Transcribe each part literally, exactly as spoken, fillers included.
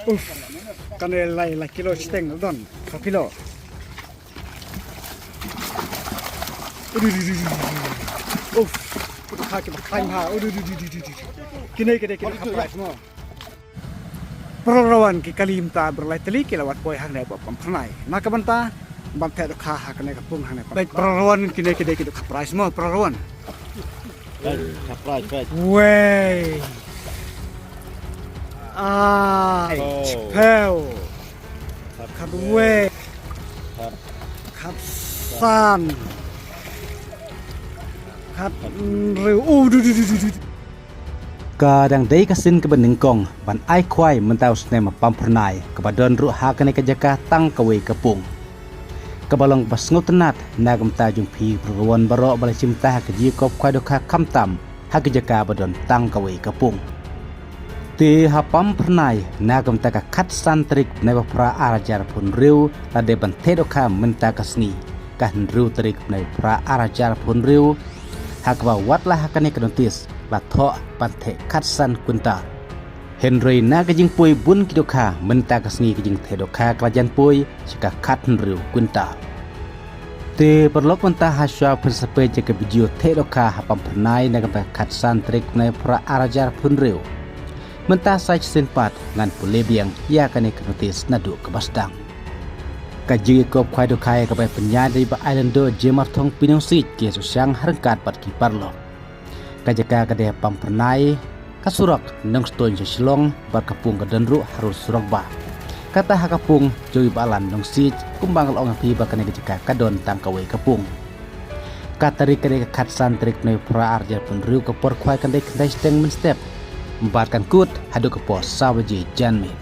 Uf, kane lai, lai kilo shiteng don, ka kilo. Uf, ka ki ba khlaiñ ha. Kine, kine, kine ka prize mo. Paralok rawan, ki kali mynta ba lai tylli ki la wan poi hangne hapoh Pamphyrnai na ka bynta ban theh dohkha ha kane ka pung hangne. Paralok rawan, kine, kine ki dohkha prize mo, paralok rawan. Wei. Ai, shiphew. Khatwei. Khatsan. Khathynriew. U du du du du du. Ka dang dei ka sien kaba nyngkong ban ai khwai mynta u snem ha Pamphyrnai, kaba don ruh ha kane ka jaka tang kawei ka pung. Kaba long kaba sngewtynnat na ka bynta jong phi paralok rawan baroh ba la shim bynta ha ka jingïakop khwai dohkha khamtam ha ka jaka ba don tang kawei ka pung. Te ha Pamphyrnai na ka bynta ka khatsan tarik bnai ba phra ar hajar arphew hynriew la dei ban theh dohkha mynta ka sngi, ka hynriew tarik bnai ba phra ar hajar arphew hynriew. Ha kaba wat la ha kane ka notis la thoh ban theh khatsan kwintal. Hynrei na ka jingpoi bun ki dohkha mynta ka sngi ka jingtheh dohkha ka la jan poi sha ka khathynriew kwintal. Te paralok mynta ha shuwa phin sa peit ïa ka video theh dohkha ha Pamphyrnai na ka khatsan tarik bnai ba phra ar hajar arphew hynriew. Mynta sa shisien pat ngan pule biang ïa kane ka notis naduh kaba sdang. Ka jingïakop khwai dohkha ïa kaba pynïaid da i Bah Islander J Marthong Pynïangsih, K. Soshang ha ryngkat bad ki paralok. Ka jaka ka dei ha Pamphyrnai, ka surok Nongstoiñ sha Shillong bad ka pung ka don ruh harud surok bah. Kata ha ka pung jong i Bah Alan Nongsiej, kumba nga la ong ha phi ba kane ka jaka ka don tang kawei ka pung. Ka tarik ka dei ka khatsan tarik bnai ba phra ar hajar arphew hynriew, ka por khwai kan dei khyndai shiteng mynstep bad kan kut haduh ka por saw baje janmiet.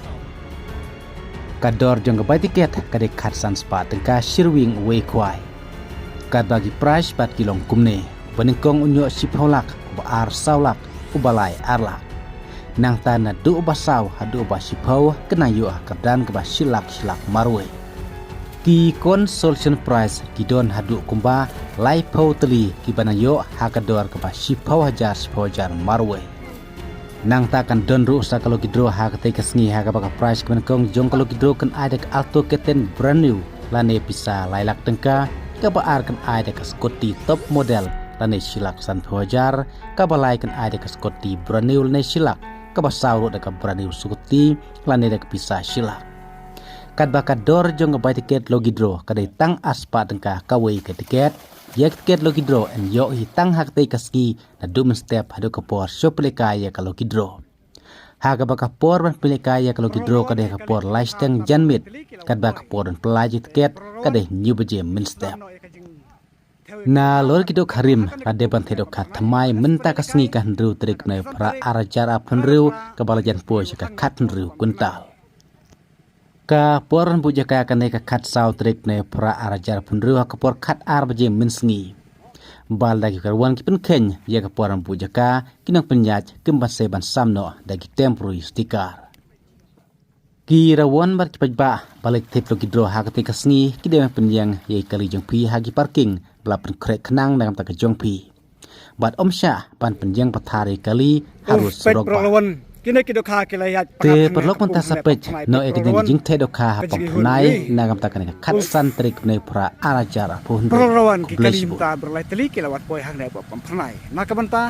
Ka dor jong ka bai tiket ka dei khatsan spah tyngka shi ryngwiang uwei khwai. Katba ki prize pat ki long kumne: uba nyngkong un ïoh shiphew lak, uba ar saw lak, uba lai ar lak. Nangta naduh uba saw haduh uba shiphew kin nang ïoh ha ka kyrdan kaba shi lak shi lak marwei. Ki consolation prize ki don haduh kumba laiphew tylli kiba nang ïoh ha ka dor kaba shiphew hajar shiphew hajar marwei. Nangta kan don ruh sa ka lucky draw ha katei ka sngi, ha kaba ka prize kaba nyngkong jong ka lucky draw kan ai da ka Alto K ten brand new lane pisa lai lak tyngka, kaba ar kan ai da ka scooty top model lane shi lak sanphew hajar, kaba lai kan ai da ka scooty brand new lane shi lak, kaba saw ruh da ka brand new scooty lane da ka pisa shi lak. Katba ka dor jong ka bai tiket lucky draw ka dei tang ar spah tyngka kawei ka tiket. Ïa ka tiket lucky draw yn ïoh hi tang ha katei ka sngi naduh mynstep haduh ka por shu pynlehkai ïa ka lucky draw. Ha kaba ka por ban pynlehkai ïa ka lucky draw ka dei ha ka por lai shiteng janmiet, katba ka por ban pynlait ïa ka tiket ka dei hynñiew baje mynstep. Nalor ki dohkha rim la dei ban theh dohkha thymmai mynta ka sngi, ka hynriew tarik bnai ba phra ar hajar arphew hynriew, kaba la jan poi sha ka khathynriew kwintal. Ka por ban buh jaka kane ka khatsaw tarik bnai ba phra ar hajar arphew hynriew ha ka por khatar baje mynsngi. Ba lada ki kyrwan ki pynkheiñ ïa ka por ban buh jaka, ki nongpynïaid kim banse ban sam noh da ki temporary sticker. Ki rawon bad ki paidbah ba leit thep lucky draw ha katei ka sngi ki dei ban pynïeng ïa i kali jong phi ha ki parking ba la pynkhreh khnang na ka bynta ka jong phi. Bad ym shah ban pynïeng pathar ïa i kali harud surok bah. Te paralok mynta sa peit noh ïa ka jingtheh dohkha ha Pamphyrnai na ka bynta kane ka khatsan tarik bnai ba phra ar hajar arphew hynriew. Khublei shibun. Ki kali mynta ba la lai tylli ki la wan poi hangne ha Pamphyrnai na ka bynta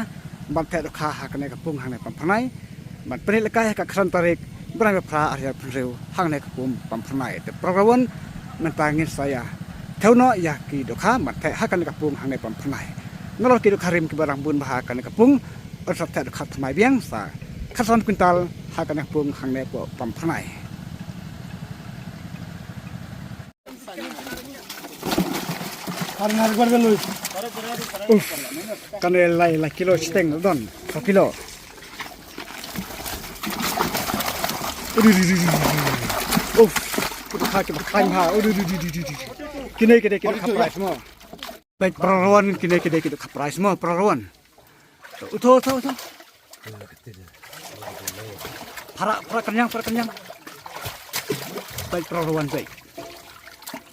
ban theh dohkha ha kane ka pung hangne Pamphyrnai. Ban pynlehkai ha ka khatsan tarik bnai ba phra ar hajar arphew hynriew hangne ka pung Pamphyrnai. Te paralok mynta ngin sa ïa thew noh ïa ki dohkha ban theh ha kane ka pung hangne Pamphyrnai. Nalor ki dohkha rim kiba dang bun bha ha kane ka pung, yn sa theh dohkha thymmai biang sa khatsan kwintal ha kane ka pung hangne Pamphyrnai. Uf, kane lai, lai kilo shiteng don, sa kilo. Uf, kine ki dei ki dohkha prize mo. Peit paralok, kine ki dei ki dohkha prize mo, paralok. Utho, utho, utho. Phara, phara kynjang, phara kynjang. Peit paralok, peit.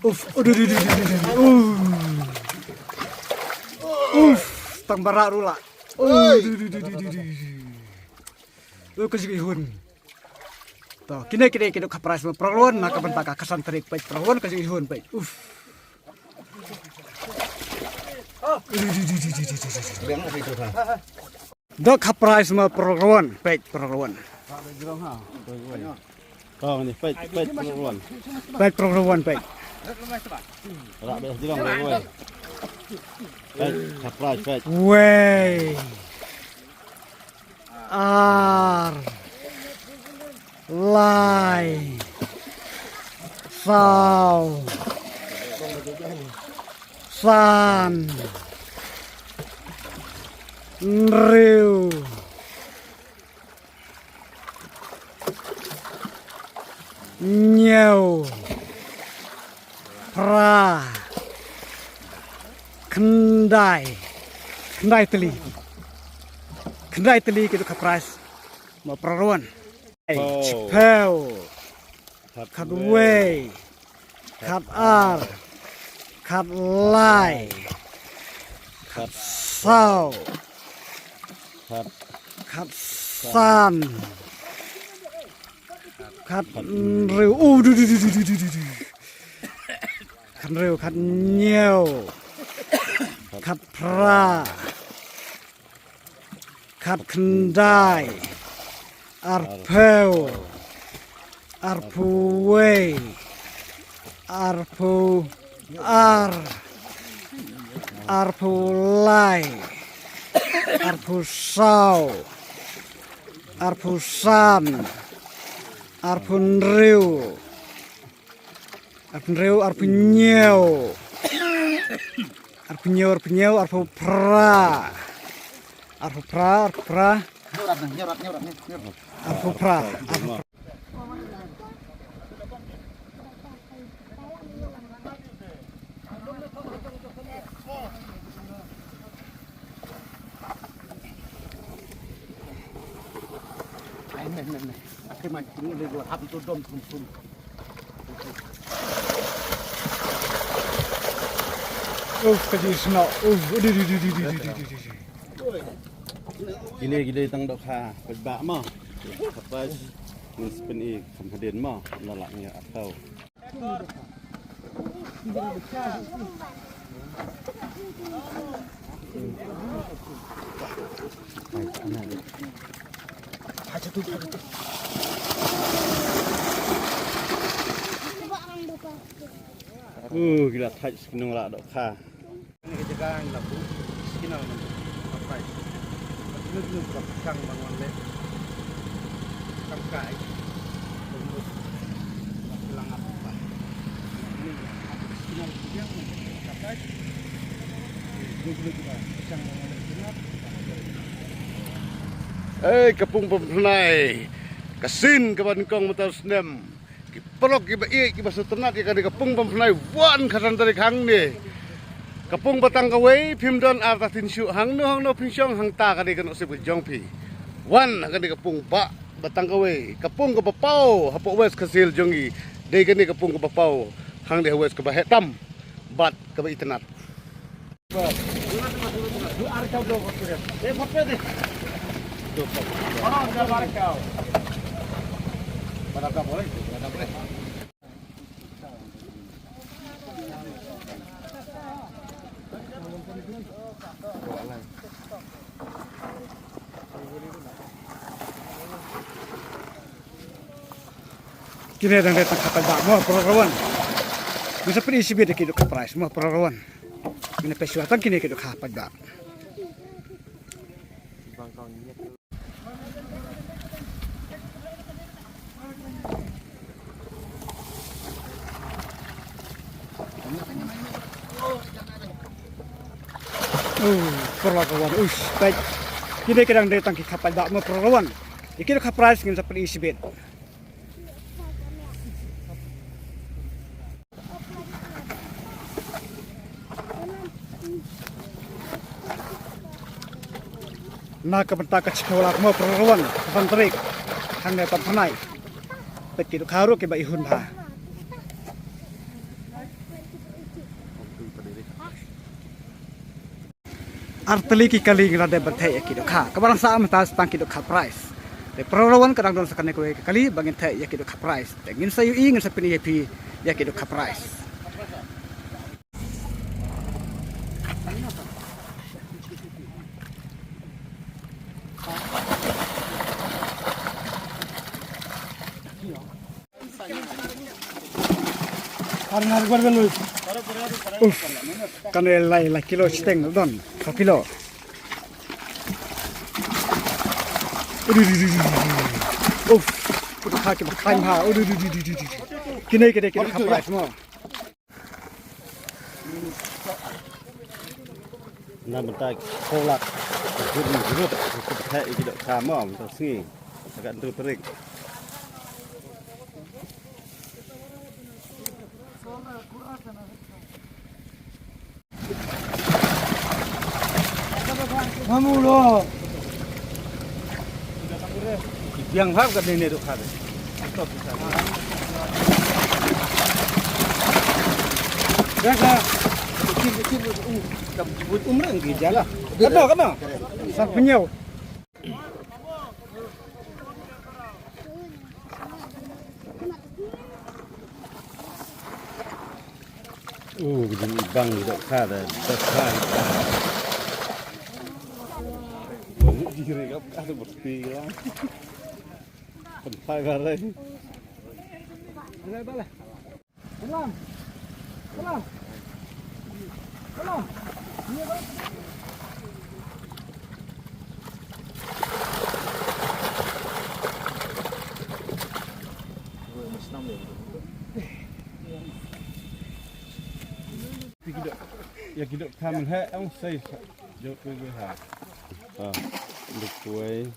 Uf, udu, du, du, du, du, du. Uf, tang bara ruh la. Udu, du, du, du, du, du. To ka jingihun. To kine kine ki dohkha prize mo para ka wan na ka bynta ka khatsan tarik peit para ka wan ka jingihun peit. Uf. Dohkha prize mo para ka wan peit para ka wan. Kong ni peit peit para ka wan. Peit para ka wan peit. Rak deh jrong para ka wan. Peit kha prize peit. Wei. Ar. Lai. Saw. San. Hynriew. Hynñiew. Phra. Khyndai. Khyndai tylli. Khyndai tylli ki dohkha prize. Mo para ka wan. Shiphew. Khatwei. Khatar. Khatlai. Khatsaw. Khatsan. Khathynriew. Oh, du, du, du. Khathynriew, khathynñiew. Khatphra. Khatkhyndai. Arphew. Arphew wei. Arphew ar. Arphew lai. Arphew saw. Arphew san. Arphew hynriew. Arphew hynriew, arphew hynñiew. Arphew hynñiew, arphew hynñiew, arphew phra. Arphew phra, arphew phra. Arphew phra. Uf, ka jingïasnoh. Uf, di, di, di. Kine ki dei tang dohkha paidbah mo. Kata ngin sa pyni kham hadien mo. Nga lah ngi ap tau. Uh, ki la thait sa ki nongrah dohkha. Kane ka jaka ngi la buh signal mynta. Ka prize. Ka jingmut jingmut ka pyrshang ban wan leh. Kam kai. Ka jingmut. Ka pyrshang ap ba. Kane ka signal ka pyrshang mynta. Ka prize. Ka jingmut jingmut ka pyrshang ban wan leh signal. Ei, ka pung Pamphyrnai. Ka sien kaba nyngkong mynta u snem. Ki paralok kiba ïeit kiba sngewtynnat ïa kane ka pung Pamphyrnai, wan khatsan tarik hangne. Ka pung ba tang kawei phim don artatien shuh, hangno hangno phin shong hangta ka dei ka nongsip ka jong phi. Wan ha kane ka pung ba, ba tang kawei, ka pung kaba paw hapoh West Khasi Hills jong ngi. Dei kane ka pung kaba paw hangne ha West kaba heh tam bad kaba itynnat. Kine dang dei tang khapaidbah mo para ka wan. Ngin sa pyni shibit ïa ki dohkha prize mo para ka wan. Ngin peit shuwa tang kine ki dohkha paidbah. Oh, para ka wan. Uish, peit. Kine ki dang dei tang ki khapaidbah mo para ka wan. Ïa ki dohkha prize ngin sa pyni shibit. Na ka bynta ka shiphew lak mo para ka wan, ka san tarik. Hangne Pamphyrnai. Peit ki dohkha ruh kiba ihun bha. Ar tylli ki kali ngi la dep ban theh ïa ki dohkha. Kaba dang sah mynta sa tang ki dohkha prize. Te para wan, ka dang don sa kane kawei ka kali ba ngin theh ïa ki dohkha prize. Te ngin sa ïohi, ngin sa pyni ïa phi ïa ki dohkha prize. Uf, kane lai, lai kilo shiteng don, sa kilo. Uf, put ha ki ba khlaiñ ha. Kine, kine, kine ka prize mo. Na mynta ki lak. Ki group, ki group, ki theh ïa ki dohkha mo mynta sngi. Ka hynriew tarik. Mamu lo. Biang bha ka dei ne dohkha de. Stop. Dah, dah. Kecil, kecil, um, ka buit umreng ki jalan. Kena, kena. Sang penyau. Uh, jing ibang juga kada, dah kada. Jing rengap kada berpi lah. Pentai barai. Balah, balah. Salam. Salam. Salam. Ïa ki dohkha mynhe ong sei jot ku ha. Ha. Duk kuai.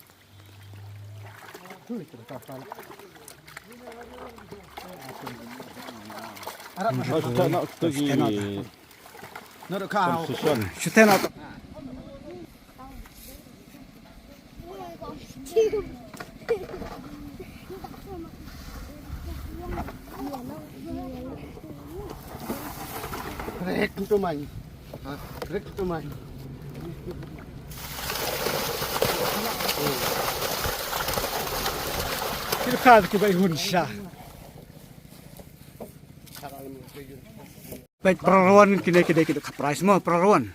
Rek tu mai. Ha, rek tu mai. Ki dohkha ki ba ihun sha. Peit para wan, kine ki dei ki dohkha prize mo para wan.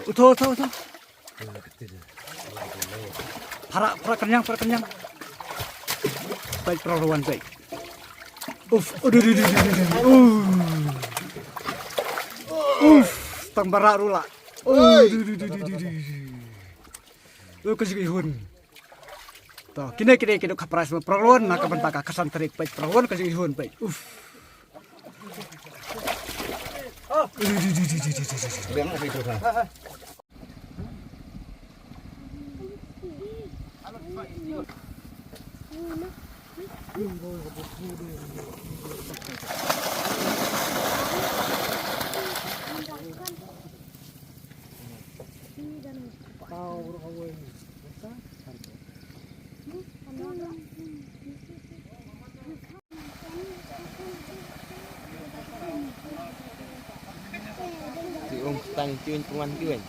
Uto, uto, uto. Para, para kenyang, para kenyang. Peit para wan, peit. Uf, aduh, aduh, aduh, aduh, aduh. Uh. Uf, tang barak ruh lah. Uh, aduh, aduh, aduh. Uh, ka jingihun. To, kine, kine, kine ka prize mo para wan, na ka bynta ka khatsan tarik, peit para wan ka jingihun, peit. Uf. Ti um tang ti un pruan ti un.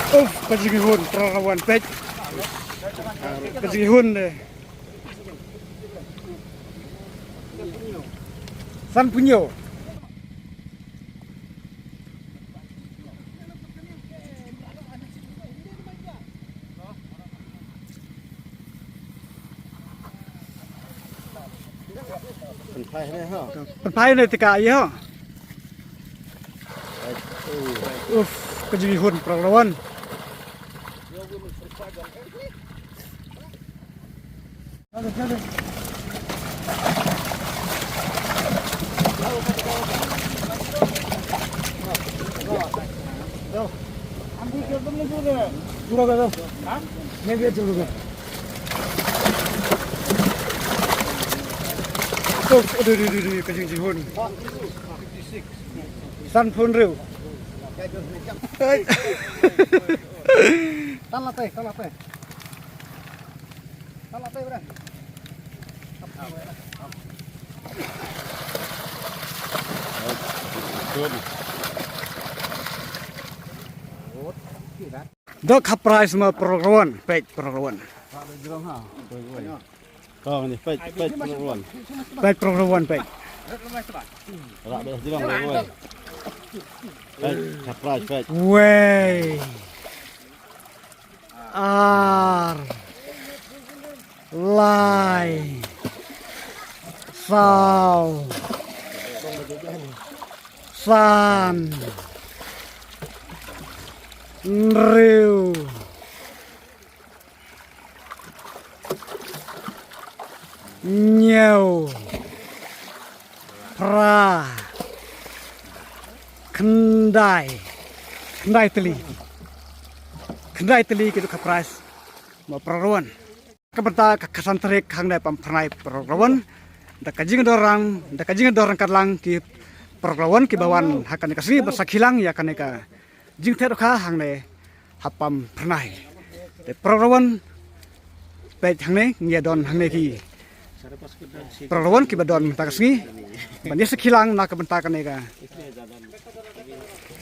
Uf, ka jingihun, para wan peit. Ka jingihun de. San punyo. Pynphai ne ha. Pynphai ne tika ai ha. Uf, ka jingihun para wan. Uf, aduh, aduh, aduh, aduh, ka jingjihun. Sanphew hynriew. Tan la te, tan la te. Tan la te, bre. Dok ha prize ma Program One, peit Program One. Kong ni, peit, peit Program One. Peit Program One, peit. Rak deh jrong, wei. Peit, surprise, peit. Wei. Ar. Lai. Saw. San. Hynriew. Hynñiew. Phra. Khyndai. Khyndai tylli. Khyndai tylli ki dok ha prize ma Program One. Ka bynta ka khatsan tarik hangne Pamphyrnai Program One. Da ka jingdorang, da ka jingdorang katlang ki Program One kiba wan ha kane ka sngi ban sakhi lang ïa kane ka jingtheh dohkha hangne ha Pamphyrnai. Te Program One, peit hangne, ngi ïa don hangne ki Program One kiba don mynta ka sngi ban ïa sakhi lang na ka bynta kane ka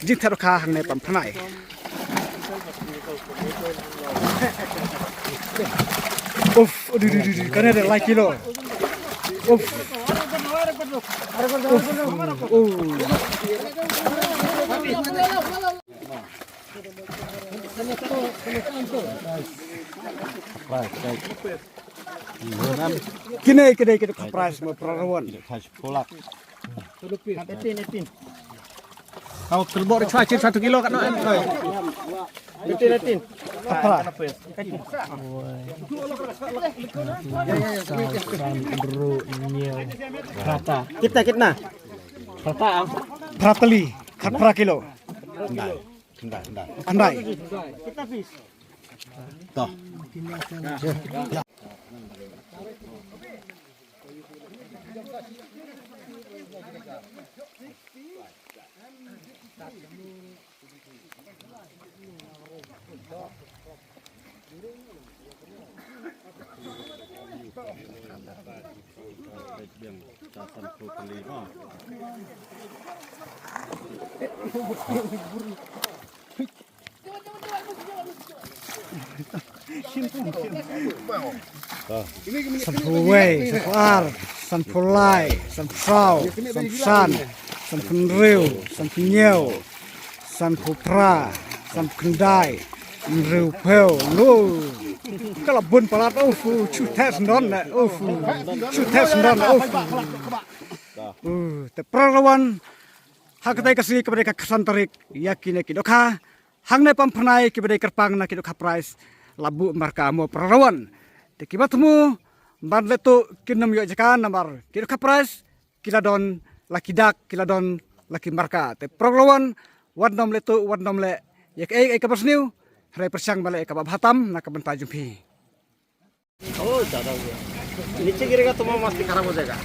jingtheh dohkha hangne Pamphyrnai. Uf, aduh, aduh, aduh, aduh, kane da lai kilo. Uf. Uf, oh. Kine, kine, kine ka prize ma Program One. Kau terbok ri chwa chin satu kilo kat no em. Eighteen, eighteen. Apa? Saw, san, hynriew, hynñiew. Prata. Kitna, kitna? Prata, ah. Pratali, khat pra kilo. Khyndai, khyndai, khyndai. Khyndai. Toh. Sanphew wei, sanphew ar, sanphew lai, sanphew saw, sanphew san, sanphew hynriew, sanphew hynñiew, sanphew phra, sanphew khyndai, hynriewphew. Lo. Ka la bun palat, uf, shu theh syndon, uf, shu theh syndon, uf. Uh, te Program One, ha katei ka sngi kaba dei ka khatsan tarik, ïa kine ki dohkha hangne Pamphyrnai kiba dei kyrpang na ki dohkha prize la buh marka mo Program One. Te kiba thmu ban leh tuh kin ym ïoh jaka namar ki dohkha prize ki la don la ki dak, ki la don la ki marka. Te Program One, wat nym leh tuh, wat nym leh ïa kaei kaei kaba sniew, hynrei pyrshang ban leh ïa kaba bha tam na ka bynta jong phi. ओ दादा, नीचे गिरेगा तो मामा मस्ती खराब हो जाएगा।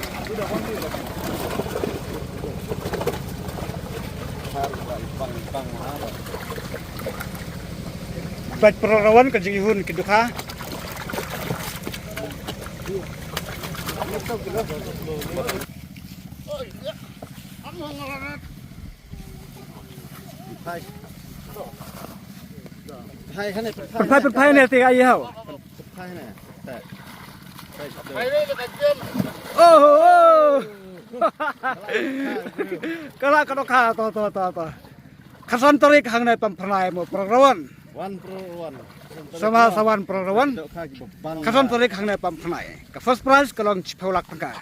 Peit Program One ka jingïahun ki dohkha. Hai, hai, ne, pynphai, pynphai ne te ai hau. Pynphai ne. Oh, oh. Ka la ka dohkha, to, to, to, to. Khatsan tarik hangne Pamphyrnai mo Program One. One Program One. Sama sa One Program One. Dohkha ki ba bang. Khatsan tarik hangne Pamphyrnai. Ka first prize ka long shiphew lak tyngka.